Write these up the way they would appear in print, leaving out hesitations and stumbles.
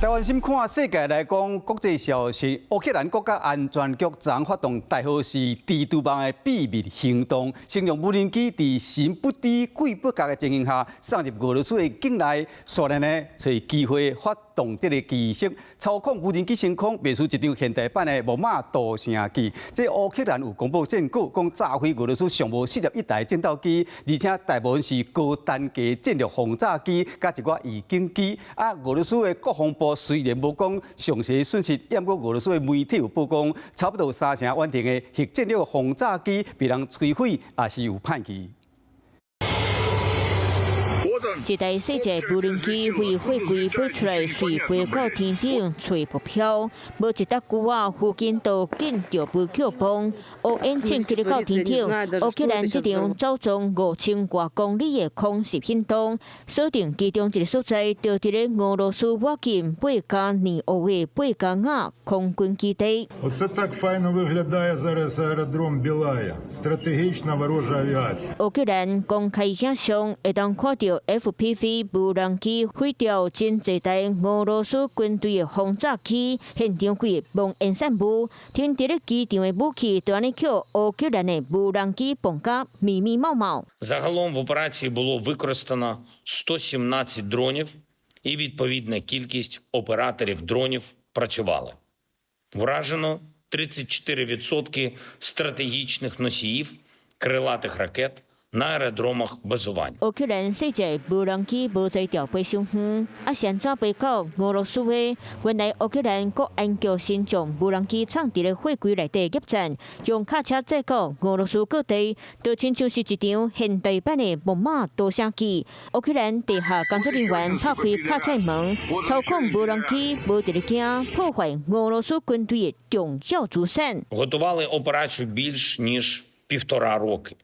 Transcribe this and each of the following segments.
台灣心看世界來講，國際消息，烏克蘭國家安全局昨發動代號是蜘蛛網的秘密行動，形容無人機佇神不知鬼不覺的情形下，送入俄羅斯的境內，煞來呢，揣機會發動這个儀式，操控無人機升空，袂輸一場現代版的木馬屠城記。這烏克蘭有公布戰果，講炸毀俄羅斯上無41台戰鬥機，而且大部分是高單價戰略轟炸機，佮一寡預警機。啊，俄羅斯的國防部雖然無講詳細損失，毋過俄羅斯的媒體有報講，差不多有三成遠程的核戰略轟炸機被人摧毀，抑是有歹去。一台細隻無人機飛貨櫃飛出來，隨飛到天頂揣目標，無一搭久仔，附近都見著飛扣風，烏煙正直到天頂。烏克蘭這場走蹤5000外公里的空襲行動，鎖定其中一个所在，就佇咧俄羅斯外境貝加尼奧的貝加亞空軍基地。 Оце так файно виглядає зараз аеродром Білая. Стратегічна ворожа авіація. 烏克蘭公開影像會當看著 FPV 無人機毀掉真濟台俄羅斯軍隊的轟炸機，現場規個濃煙散霧，停佇咧機場的武器就按呢予烏克蘭的無人機爆甲密密麻麻。 Загалом в операції було використано 117 дронів і відповідна кількість операторів дронів працювали. Вражено 34% стратегічних носіїв крилатих ракет на аеродромах базувань. 烏克蘭細隻無人機無才調飛傷遠，啊是按怎飛到俄羅斯的？原來烏克蘭國安局先將無人機藏佇咧貨櫃內底驛站，用卡車載到俄羅斯各地，就親像是一場現代版的木馬屠城記。烏克蘭地下工作人員拍開卡車門，操控無人機無佇咧驚破壞俄羅斯軍隊的重要資產。 Готували операцію більш ніж півтора роки.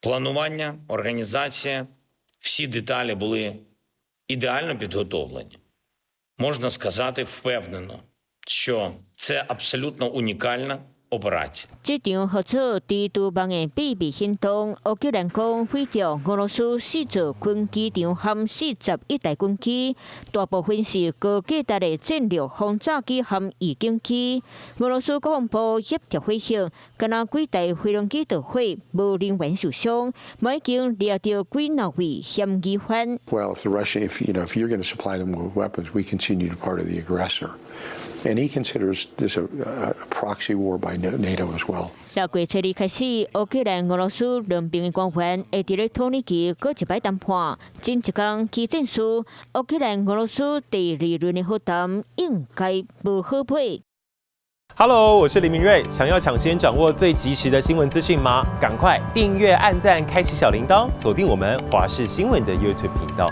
Планування, організація, всі деталі були ідеально підготовлені. Можна сказати впевнено, що це абсолютно унікальна операція. 這場號做蜘蛛網的秘密行動，烏克蘭講毀掉俄羅斯四座軍機場含41台軍機，大部分是高價值的戰略轟炸機和預警機。俄羅斯國防部協調回應，敢若幾台飛行機墜毀，無人員受傷，已經掠著幾若位嫌疑犯。 Well, if the Russia, if you know, if you're going to supply them with weapons, we continue to part of the aggressor. And he considers this a proxy war by NATO as well. 6月初2開始，烏克蘭、俄羅斯兩邊的官員會佇咧土耳其閣一擺談判。前一工起戰事，烏克蘭、俄羅斯第二輪的和談應該無好尾。 Hello，我是林明瑞。想要搶先掌握最及時的新聞資訊嗎？趕快訂閱、按讚、開啟小鈴鐺，鎖定我們華視新聞的 YouTube 頻道。